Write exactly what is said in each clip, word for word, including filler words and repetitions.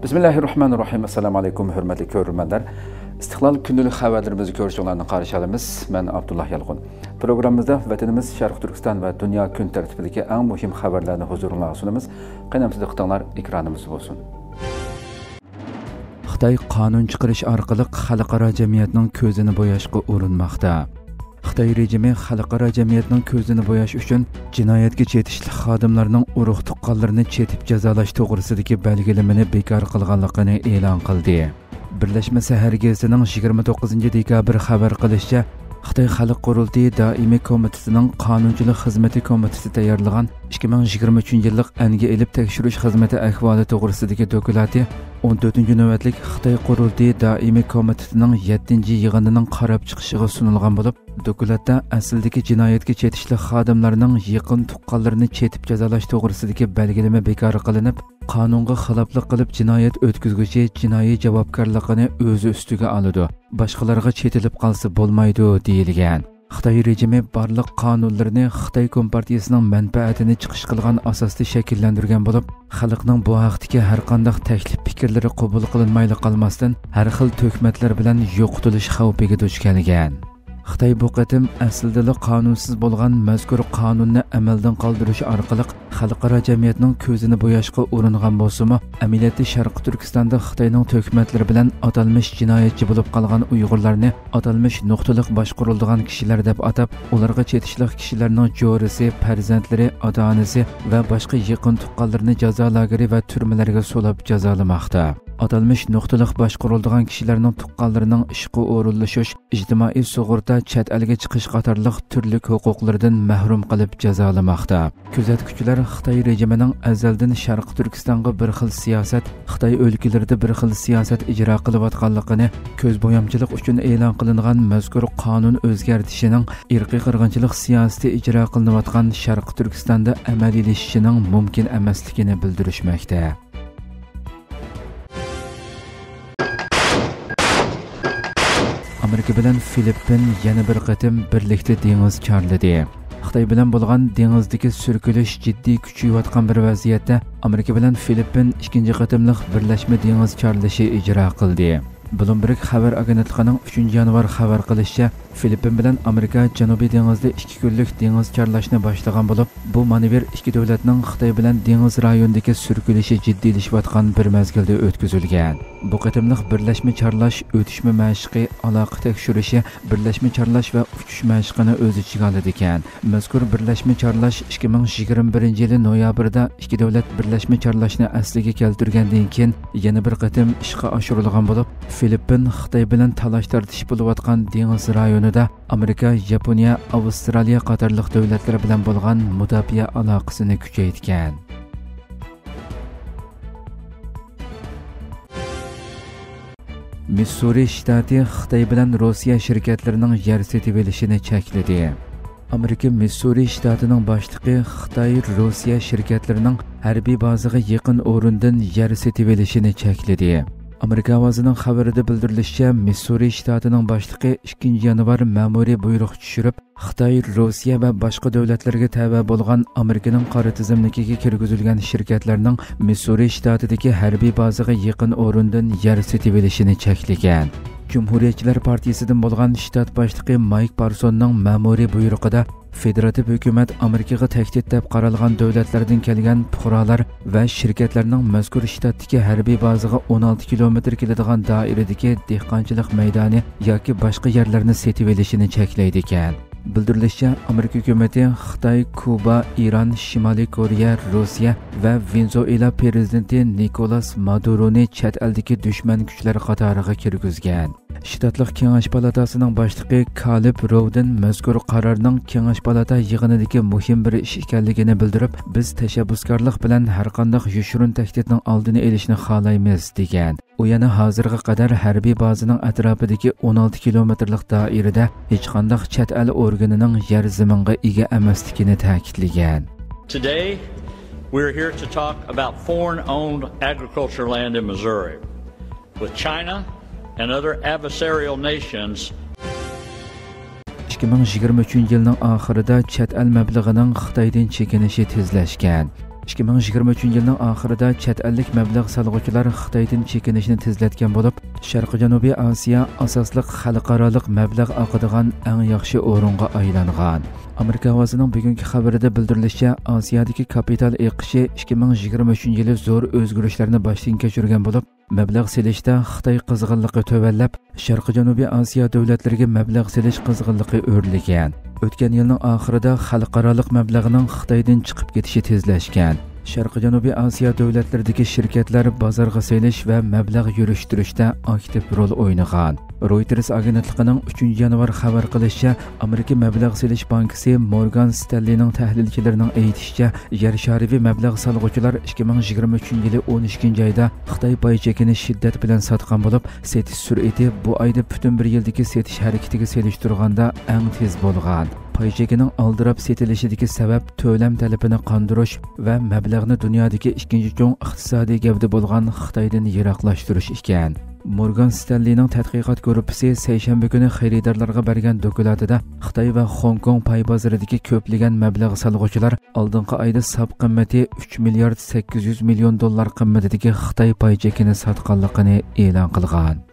بىسمىللاھىررەھمانىررەھىم. ئەسسالامۇئەلەيكۇم، ھۆرمەتلىك كۆرۈرمەنلەر. ئىستىقلال كۈندىلىك خەۋەرلىرىمىزنى كۆرۈشۈڭلارنى قارشى ئالىمىز. مەن ئابدۇللا يالقۇن. پروگراممىمىزدا ۋەتىنىمىز شەرقىي تۈركىستان ۋە دۇنيا كۈن تەرتىپىدىكى ئەڭ مۇھىم خەۋەرلەرنى ھۇزۇرۇڭلارغا سۇنىمىز. قېنى ئەمسە دىققىتىڭلار ئېكرانىمىزدا بولسۇن. خىتاي قانۇن چىقىرىش ئارقىلىق خەلقئارا جەمئىيەتنىڭ كۆزىنى بوياشقا ئۇرۇنماقتا. خىتاي رېجىمى خەلقئارا جەمئىيەتنىڭ كۆزىنى بوياش ئۈچۈن جىنايەتكە چېتىشلىق خادىملارنىڭ ئۇرۇق-تۇغقانلىرىنى چېتىپ جازالاش توغرىسىدىكى بەلگىلىمىنى بىكار قىلغانلىقىنى ئېلان قىلدى. بىرلەشمە سەھەر گېزىتىنىڭ يىگىرمە توققۇزىنچى دېكابىر خەۋەر قىلىشىچە، خىتاي خەلق قۇرۇلتىيى دائىمىي كومىتېتىنىڭ قانۇنچىلىق خىزمىتى كومىتېتى تەييارلىغان ئىككى مىڭ يىگىرمە ئۈچىنچى يىللىق ئەنگە ئېلىپ تەكشۈرۈش خىزمىتى ئەھۋالى توغرىسىدىكى دوكلاتى ئون تۆتىنچى نۆۋەتلىك خىتاي قۇرۇلتىيى دائىمىي كومىتېتىنىڭ يەتتىنچى يىغىنىنىڭ قاراپ چىقىشىغا سۇنۇلغان بولۇپ، دوكلاتتا ئەسلىدىكى جىنايەتكە چېتىشلىق خادىملارنىڭ يېقىن تۇغقانلىرىنى چېتىپ جازالاش توغرىسىدىكى بەلگىلىمە بىكار قىلىنىپ، قانۇنغا خىلاپلىق قىلىپ جىنايەت ئۆتكۈزگۈچى جىنايى جاۋابكارلىقىنى ئۆزى ئۈستىگە ئالىدۇ، باشقىلارغا چېتىلىپ قالسا بولمايدۇ، دېيىلگەن. خىتاي رېجىمى بارلىق قانۇنلىرىنى خىتاي كومپارتىيىسىنىڭ مەنپەئەتىنى چىقىش قىلغان ئاساستا شەكىللەندۈرگەن بولۇپ، خەلقنىڭ بۇ ھەقتىكى ھەرقانداق تەكلىپ پىكىرلىرى قوبۇل قىلىنمايلا قالماستىن، ھەر خىل تۆھمەتلەر بىلەن يوقىتىلىش خەۋپىگە دۇچ كەلگەن. خىتاي بۇ قېتىم ئەسلىدىلا قانۇنسىز بولغان مەزكۇر قانۇننى ئەمەلدىن قالدۇرۇش ئارقىلىق خەلقئارا جەمئىيەتنىڭ كۆزىنى بوياشقا ئۇرۇنغان بولسىمۇ، ئەمەلىيەتتە شەرقىي تۈركىستاندا خىتاينىڭ تۆھمەتلىرى بىلەن ئاتالمىش جىنايەتچى بولۇپ قالغان ئۇيغۇرلارنى ئاتالمىش نۇقتىلىق باشقۇرۇلىدىغان كىشىلەر دەپ ئاتاپ، ئۇلارغا چېتىشلىق كىشىلەرنىڭ جورىسى، پەرزەنتلىرى، ئاتا-ئانىسى ۋە باشقا يېقىن تۇغقانلىرىنى جازا لاگېرى ۋە تۈرمىلەرگە سولاپ جازالىماقتا. ئاتالمىش نۇقتىلىق باشقۇرۇلىدىغان كىشىلەرنىڭ تۇغقانلىرىنىڭ ئىشقا ئورۇنلىشىش، ئىجتىمائىي سۇغۇرتا، چەت ئەلگە چىقىش قاتارلىق تۈرلۈك ھوقۇقلىرىدىن مەھرۇم قىلىپ جازالىماقتا. كۆزەتكۈچىلەر خىتاي رېجىمىنىڭ ئەزەلدىن شەرقىي تۈركىستانغا بىر خىل سىياسەت، خىتاي ئۆلكىلىرىدە بىر خىل سىياسەت ئىجرا قىلىۋاتقانلىقىنى، كۆز بويامچىلىق ئۈچۈن ئېلان قىلىنغان مەزكۇر قانۇن ئۆزگەرتىشىنىڭ ئىرقىي قىرغىنچىلىق سىياسىتى ئىجرا قىلىنىۋاتقان شەرقىي تۈركىستاندا ئەمەلىيلىشىشىنىڭ مۇمكىن ئەمەسلىكىنى بىلدۈرۈشمەكتە. ئامېرىكا بىلەن فىلىپپىن يەنە بىر قېتىم بىرلىكتە دېڭىز چارلىدى. خىتاي بىلەن بولغان دېڭىزدىكى سۈركىلىش جىددىي كۈچىيىۋاتقان بىر ۋەزىيەتتە، ئامېرىكا بىلەن فىلىپپىن ئىككىنچى قېتىملىق بىرلەشمە دېڭىز چارلىشى ئىجرا قىلدى. بلومبېرگ خەۋەر ئاگېنتلىقىنىڭ ئۈچىنچى يانۋار خەۋەر قىلىشىچە، فىلىپپىن بىلەن ئامېرىكا جەنۇبىي دېڭىزدا ئىككى كۈنلۈك دېڭىز چارلاشنى باشلىغان بولۇپ، بۇ مانېۋىر ئىككى دۆلەتنىڭ خىتاي بىلەن دېڭىز رايونىدىكى سۈركىلىشى جىددىيلىشىۋاتقان بىر مەزگىلدە ئۆتكۈزۈلگەن. بۇ قېتىملىق بىرلەشمە چارلاش، ئۆتۈشمە مەشىقى، ئالاقە تەكشۈرۈشى، بىرلەشمە چارلاش ۋە ئۇچۇش مەشىقىنى ئۆز ئىچىگە ئالىدىكەن. مەزكۇر بىرلەشمە چارلاش ئىككى مىڭ يىگىرمە بىرىنچى يىلى نويابىردا ئىككى دۆلەت بىرلەشمە چارلاشنى ئەسلىگە كەلتۈرگەندىن كېيىن يەنە بىر قېتىم ئىشقا ئاشۇرۇلغان بولۇپ، فىلىپپىن خىتاي بىلەن تالاش-تارتىش بولۇۋاتقان دېڭىز رايونىدا ئامېرىكا، ياپونىيە، ئاۋسترالىيە قاتارلىق دۆلەتلەر بىلەن بولغان مۇداپىئە ئالاقىسىنى كۈچەيتكەن. مىسسۇرى شتاتى خىتاي بىلەن روسىيە شىركەتلىرىنىڭ يەر سېتىۋېلىشىنى چەكلىدى. ئامېرىكا مىسسۇرى شتاتىنىڭ باشلىقى خىتاي، روسىيە شىركەتلىرىنىڭ ھەربىي بازىغا يېقىن ئورۇندىن يەر سېتىۋېلىشىنى چەكلىدى. ئامېرىكا ئاۋازىنىڭ خەۋىرىدە بىلدۈرۈلۈشىچە، مىسسۇرى شتاتىنىڭ باشلىقى ئىككىنچى يانۋار مەمۇرىي بۇيرۇق چۈشۈرۈپ، خىتاي، روسىيە ۋە باشقا دۆلەتلەرگە تەۋە بولغان ئامېرىكىنىڭ قارا تىزىملىكىگە كىرگۈزۈلگەن شىركەتلەرنىڭ مىسسۇرى شتاتىدىكى ھەربىي بازىغا يېقىن ئورۇندىن يەر سېتىۋېلىشىنى چەكلىگەن. جۇمھۇرىيەتچىلەر پارتىيىسىدىن بولغان شتات باشلىقى مايك پارسوننىڭ مەمۇرىي بۇيرۇقىدا، فېدېراتىپ ھۆكۈمەت ئامېرىكىغا تەھدىت دەپ قارالغان دۆلەتلەردىن كەلگەن پۇقرالار ۋە شىركەتلەرنىڭ مەزكۇر شتاتتىكى ھەربىي بازىغا ئون ئالتە كىلومېتىر كېلىدىغان دائىرىدىكى دېھقانچىلىق مەيدانى ياكى باشقا يەرلەرنى سېتىۋېلىشىنى چەكلەيدىكەن. بىلدۈرۈلۈشىچە، ئامېرىكا ھۆكۈمىتى خىتاي، كۇبا، ئىران، شىمالىي كورېيە، روسىيە ۋە ۋېنېزۇئېلا پىرېزىدېنتى نىكولاس مادۇرونى چەت ئەلدىكى دۈشمەن كۈچلەر قاتارىغا كىرگۈزگەن. شتاتلىق كېڭەش پالاتاسىنىڭ باشلىقى كالىب روۋدىن مەزكۇر قارارنىڭ كېڭەش پالاتا يىغىنىدىكى مۇھىم بىر ئىش ئىكەنلىكىنى بىلدۈرۈپ، بىز تەشەببۇسكارلىق بىلەن ھەرقانداق يوشۇرۇن تەھدىتنىڭ ئالدىنى ئېلىشنى خالايمىز، دېگەن. ئۇ يەنە ھازىرغا قەدەر ھەربىي بازىنىڭ ئەتراپىدىكى ئون ئالتە كىلومېتىرلىق دائىرىدە ھېچقانداق چەت ئەل ئورگىنىنىڭ يەر زېمىنغا ئىگە ئەمەسلىكىنى تەكىتلىگەن. Today, we're here to talk about foreign-owned agriculture land in Missouri, with China and other adversarial nations. ئىككى مىڭ يىگىرمە ئۈچىنچى يىلنىڭ ئاخىرىدا چەت ئەل مەبلىغىنىڭ خىتايدىن چېكىنىشى تېزلەشكەن. ئىككى مىڭ يىگىرمە ئۈچىنچى يىلنىڭ ئاخىرىدا چەت ئەللىك مەبلەغ سالغۇچىلار خىتايدىن چېكىنىشنى تېزلەتكەن بولۇپ، شەرقىي جەنۇبىي ئاسىيا ئاساسلىق خەلقئارالىق مەبلەغ ئاقىدىغان ئەڭ ياخشى ئورۇنغا ئايلانغان. ئامېرىكا ئاۋازىنىڭ بۈگۈنكى خەۋىرىدە بىلدۈرۈلۈشىچە، ئاسىيادىكى كاپىتال ئېقىشى ئىككى مىڭ يىگىرمە ئۈچىنچى يىلى زور ئۆزگىرىشلەرنى باشتىن كەچۈرگەن بولۇپ، مەبلەغ سېلىشتا خىتاي قىزغىنلىقى تۆۋەنلەپ، شەرقىي جەنۇبىي ئاسىيا دۆلەتلىرىگە مەبلەغ سېلىش قىزغىنلىقى ئۆرلىگەن. ئۆتكەن يىلنىڭ ئاخىرىدا خەلقئارالىق مەبلەغنىڭ خىتايدىن چىقىپ كېتىشى تېزلەشكەن. شەرقىي جەنۇبىي ئاسىيا دۆلەتلىرىدىكى شىركەتلەر بازارغا سېلىش ۋە مەبلەغ يۈرۈشتۈرۈشتە ئاكتىپ رول ئوينىغان. رويتېرس ئاگېنتلىقىنىڭ ئۈچىنچى يانۋار خەۋەر قىلىشىچە، ئامېرىكا مەبلەغ سېلىش بانكىسى مورگان ستەنلىنىڭ تەھلىلچىلىرىنىڭ ئېيتىشىچە، يەر شارىۋى مەبلەغ سالغۇچىلار ئىككى مىڭ يىگىرمە ئۈچىنچى يىلى ئون ئىككىنچى ئايدا خىتاي پاي چېكىنى شىددەت بىلەن ساتقان بولۇپ، سېتىش سۈرئىتى بۇ ئايدا پۈتۈن بىر يىلدىكى سېتىش ھەرىكىتىگە سېلىشتۇرغاندا ئەڭ تېز بولغان. پاي چېكىنىڭ ئالدىراپ سېتىلىشىدىكى سەۋەب تۆلەم تەلىپىنى قاندۇرۇش ۋە مەبلەغنى دۇنيادىكى ئىككىنچى چوڭ ئىقتىسادىي گەۋدە بولغان خىتايدىن يىراقلاشتۇرۇش ئىكەن. مورگان ستەنلىنىڭ تەتقىقات گۇرۇپپىسى سەيشەنبە كۈنى خېرىدارلارغا بەرگەن دوكلاتىدا خىتاي ۋە خوڭكوڭ پاي بازىرىدىكى كۆپلىگەن مەبلەغ سالغۇچىلار ئالدىنقى ئايدا ساپ قىممىتى ئۈچ مىليارد سەككىز يۈز مىليون دوللار قىممىتىدىكى خىتاي پاي چېكىنى ساتقانلىقىنى ئېلان قىلغان.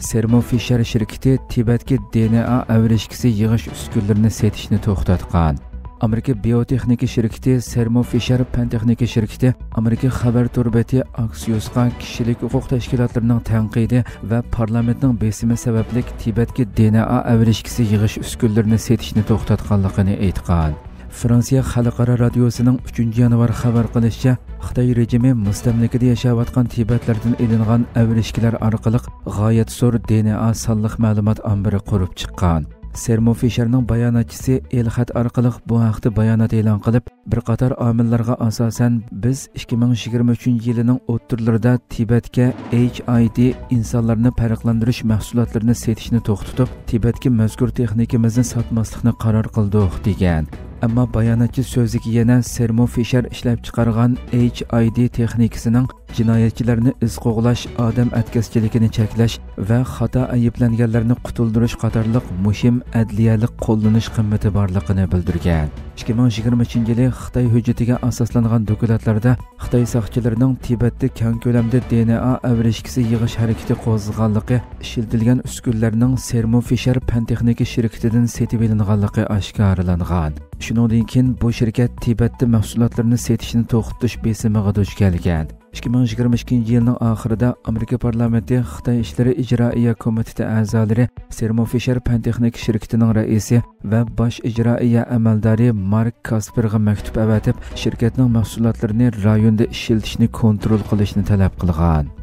سېرمو فىشەر شىركىتى تىبەتكە دې ئېن ئې ئەۋرىشكىسى يىغىش ئۈسكۈنىلىرىنى سېتىشنى توختاتقان. ئامېرىكا بىيوتېخنىكا شىركىتى سېرمو فىشەر پەن تېخنىكا شىركىتى ئامېرىكا خەۋەر تور بېتى ئاكسىيوسقا كىشىلىك ھوقۇق تەشكىلاتلىرىنىڭ تەنقىدى ۋە پارلامېنتنىڭ بېسىمى سەۋەبلىك تىبەتكە دې ئېن ئې ئەۋرىشكىسى يىغىش ئۈسكۈنىلىرىنى سېتىشنى توختاتقانلىقىنى ئېيتقان. فرانسىيە خەلقئارا رادىيوسىنىڭ ئۈچىنچى يانۋار خەۋەر قىلىشىچە، خىتاي رېجىمى مۇستەملىكىدە ياشاۋاتقان تىبەتلەردىن ئېلىنغان ئەۋرىشكىلەر ئارقىلىق غايەت زور دې ئېن ئې سانلىق مەلۇمات ئامبىرى قۇرۇپ چىققان. سېرمو فىشەرنىڭ باياناتچىسى ئېل خەت ئارقىلىق بۇ ھەقتە بايانات ئېلان قىلىپ، بىر قاتار ئامىللارغا ئاساسەن، بىز ئىككى مىڭ يىگىرمە ئۈچىنچى يىلىنىڭ ئوتتۇرىلىرىدا تىبەتكە ئېيچ ئاي دى ئىنسانلارنى پەرقلەندۈرۈش مەھسۇلاتلىرىنى سېتىشنى توختىتىپ، تىبەتكە مەزكۇر تېخنىكىمىزنى ساتماسلىقنى قارار قىلدۇق، دېگەن. ئەمما باياناتچى سۆزىگە يەنە سېرمو فىشەر ئىشلەپچىقارغان ئېيچ ئاي دى تېخنىكىسىنىڭ جىنايەتچىلەرنى ئىز قوغلاش، ئادەم ئەتكەسچىلىكىنى چەكلەش ۋە خاتا ئەيىبلەنگەنلەرنى قۇتۇلدۇرۇش قاتارلىق مۇھىم ئەدلىيەلىك قوللىنىش قىممىتى بارلىقىنى بىلدۈرگەن. ئىككى مىڭ يىگىرمە ئۈچىنچى يىلى خىتاي ھۆججىتىگە ئاساسلانغان دوكلاتلاردا خىتاي ساقچىلىرىنىڭ تىبەتتە كەڭ كۆلەمدە دې ئېن ئې ئەۋرىشكىسى يىغىش ھەرىكىتى قوزغىغانلىقى، ئىشلىتىلگەن ئۈسكۈنىلەرنىڭ سېرمو فىشەر پەن تېخنىكا شىركىتىدىن سېتىۋېلىنغانلىقى ئاشكارىلانغان. شۇنىڭدىن كېيىن بۇ شىركەت تىبەتتە مەھسۇلاتلىرىنى سېتىشنى توختىتىش بېسىمىغا دۇچ كەلگەن. ئىككى مىڭ يىگىرمە ئىككىنچى يىلنىڭ ئاخىرىدا ئامېرىكا پارلامېنتى خىتاي ئىشلىرى ئىجرائىيە كومىتېتى ئەزالىرى سېرمو فىشەر پەن تېخنىكا شىركىتىنىڭ رەئىسى ۋە باش ئىجرائىيە ئەمەلدارى مارك كاسپېرغا مەكتۇپ ئەۋەتىپ، شىركەتنىڭ مەھسۇلاتلىرىنى رايوندا ئىشلىتىشنى كونترول قىلىشنى تەلەپ قىلغان.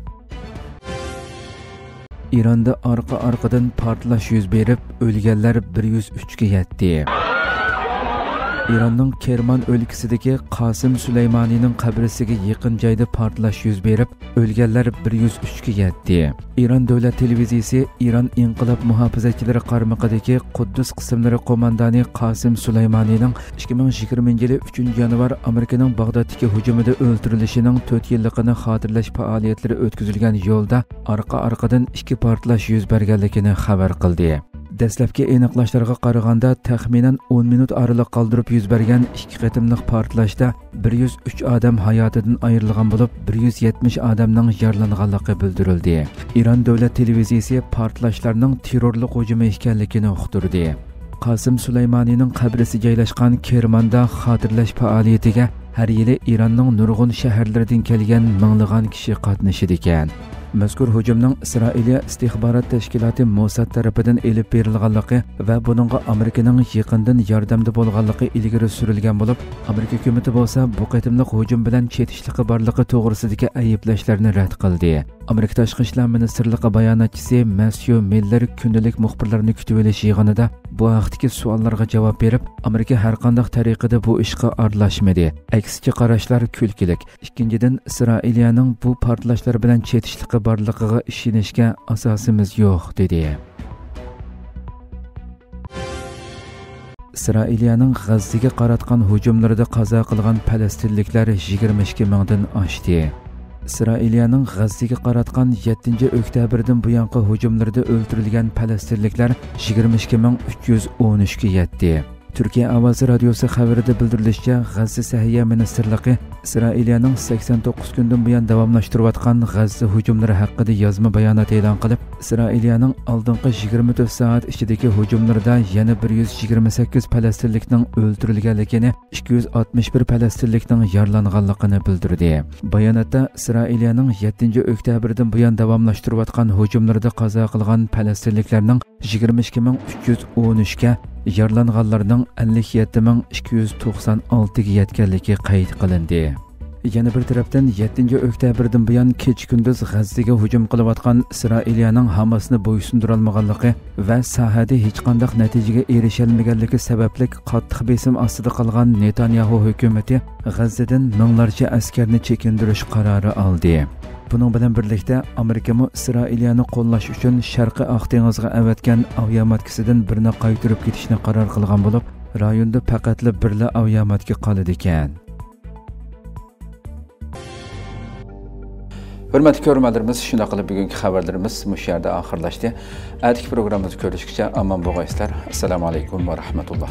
ئىراندا ئارقا-ئارقىدىن پارتلاش يۈز بېرىپ، ئۆلگەنلەر بىر يۈز ئۈچكە يەتتى. ئىراننىڭ كېرمان ئۆلكىسىدىكى قاسىم سۇلايمانىنىڭ قەبرىسىگە يېقىن جايدا پارتلاش يۈز بېرىپ، ئۆلگەنلەر بىر يۈز ئۈچكە يەتتى. ئىران دۆلەت تېلېۋىزىيىسى ئىران ئىنقىلاب مۇھاپىزەتچىلىرى قارمىقىدىكى قۇددۇس قىسىملىرى قوماندانى قاسىم سۇلايمانىنىڭ ئىككى مىڭ يىگىرمىنچى يىلى ئۈچىنچى يانۋار ئامېرىكىنىڭ باغدادتىكى ھۇجۇمىدا ئۆلتۈرۈلۈشىنىڭ تۆت يىللىقىنى خاتىرىلەش پائالىيەتلىرى ئۆتكۈزۈلگەن يولدا ئارقا-ئارقىدىن ئىككى پارتلاش يۈز بەرگەنلىكىنى خەۋەر قىلدى. دەسلەپكى ئېنىقلاشلارغا قارىغاندا، تەخمىنەن ئون مىنۇت ئارىلىق قالدۇرۇپ يۈز بەرگەن ئىككى قېتىملىق پارتلاشتا بىر يۈز ئۈچ ئادەم ھاياتىدىن ئايرىلغان بولۇپ، بىر يۈز يەتمىش ئادەمنىڭ يارىلانغانلىقى بىلدۈرۈلدى. ئىران دۆلەت تېلېۋىزىيىسى پارتلاشلارنىڭ تېررورلۇق ھۇجۇمى ئىكەنلىكىنى ئۇقتۇردى. قاسىم سۇلايمانىنىڭ قەبرىسى جايلاشقان كېرماندا خاتىرىلەش پائالىيىتىگە ھەر يىلى ئىراننىڭ نۇرغۇن شەھەرلىرىدىن كەلگەن مىڭلىغان كىشى قاتنىشىدىكەن. مەزكۇر ھۇجۇمنىڭ ئىسرائىلىيە ئىستىخبارات تەشكىلاتى موساد تەرىپىدىن ئېلىپ بېرىلغانلىقى ۋە بۇنىڭغا ئامېرىكىنىڭ يېقىندىن ياردەمدە بولغانلىقى ئىلگىرى سۈرۈلگەن بولۇپ، ئامېرىكا ھۆكۈمىتى بولسا بۇ قېتىملىق ھۇجۇم بىلەن چېتىشلىقى بارلىقى توغرىسىدىكى ئەيىبلەشلەرنى رەت قىلدى. ئامېرىكا تاشقى ئىشلار مىنىستىرلىقى باياناتچىسى مەسيۇ مىللېر كۈندىلىك مۇخبىرلارنى كۈتۈۋېلىش يىغىنىدا بۇ ھەقتىكى سوئاللارغا جاۋاب بېرىپ، ئامېرىكا ھەرقانداق تەرىقىدە بۇ ئىشقا ئارىلاشمىدى. ئەكسىچە قاراشلار كۈلكىلىك. ئىككىنچىدىن، ئىسرائىلىيەنىڭ بۇ پارتلاشلار بىلەن چېتىشلىقى بارلىقىغا ئىشىنىشكە ئاساسىمىز يوق، دېدى. ئىسرائىلىيەنىڭ غەززىگە قاراتقان ھۇجۇملىرىدا قازا قىلغان پەلەستىنلىكلەر يىگىرمە ئىككى مىڭدىن ئاشتى. ئىسرائىلىيەنىڭ غەززىگە قاراتقان يەتتىنچى ئۆكتەبىردىن بۇيانقى ھۇجۇملىرىدا ئۆلتۈرۈلگەن پەلەستىنلىكلەر يىگىرمە ئىككى مىڭ ئۈچ يۈز ئون ئۈچكە يەتتى. تۈركىيە ئاۋازى رادىيوسى خەۋىرىدە بىلدۈرۈلۈشىچە، غەززە سەھىيە مىنىستىرلىقى ئىسرائىلىيەنىڭ سەكسەن توققۇز كۈندىن بۇيان داۋاملاشتۇرۇۋاتقان غەززە ھۇجۇملىرى ھەققىدە يازما بايانات ئېلان قىلىپ، ئىسرائىلىيەنىڭ ئالدىنقى يىگىرمە تۆت سائەت ئىچىدىكى ھۇجۇملىرىدا يەنە بىر يۈز يىگىرمە سەككىز پەلەستىنلىكنىڭ ئۆلتۈرۈلگەنلىكىنى، ئىككى يۈز ئاتمىش بىر پەلەستىنلىكنىڭ يارىلانغانلىقىنى بىلدۈردى. باياناتتا ئىسرائىلىيەنىڭ يەتتىنچى ئۆكتەبىردىن بۇيان داۋاملاشتۇرۇۋاتقان ھۇجۇملىرىدا قازا قىلغان پەلەستىنلىكلەرنىڭ يىگىرمە ئىككى مىڭ ئۈچ يۈز ئون ئۈچكە، يارىلانغانلارنىڭ ئەللىك يەتتە مىڭ ئىككى يۈز توقسان ئالتىگە يەتكەنلىكى قەيت قىلىندى. يەنە بىر تەرەپتىن، يەتتىنچى ئۆكتەبىردىن بۇيان كېچە-كۈندۈز غەززىگە ھۇجۇم قىلىۋاتقان ئىسرائىلىيەنىڭ ھاماسنى بويسۇندۇرالمىغانلىقى ۋە ساھەدە ھېچقانداق نەتىجىگە ئېرىشەلمىگەنلىكى سەۋەبلىك قاتتىق بېسىم ئاستىدا قالغان نېتانياھۇ ھۆكۈمىتى غەززىدىن مىڭلارچە ئەسكەرنى چېكىندۈرۈش قارارى ئالدى. بۇنىڭ بىلەن بىرلىكتە، ئامېرىكىمۇ ئىسرائىلىيەنى قوللاش ئۈچۈن شەرقىي ئاق دېڭىزغا ئەۋەتكەن ئاۋىياماتكىسىدىن بىرنى قايتۇرۇپ كېتىشنى قارار قىلغان بولۇپ، رايوندا پەقەتلا بىرلا ئاۋىياماتكا قالىدىكەن. ھۆرمەتلىك كۆرۈرمەنلىرىمىز، شۇنداق قىلىپ بۈگۈنكى خەۋەرلىرىمىز مۇشۇ يەردە ئاخىرلاشتى. ئەتىكى پروگراممىمىزدا كۆرۈشكىچە ئامان بولغايسىلەر. ئەسسالامۇ ئەلەيكۇم ۋە رەھمەتۇللا.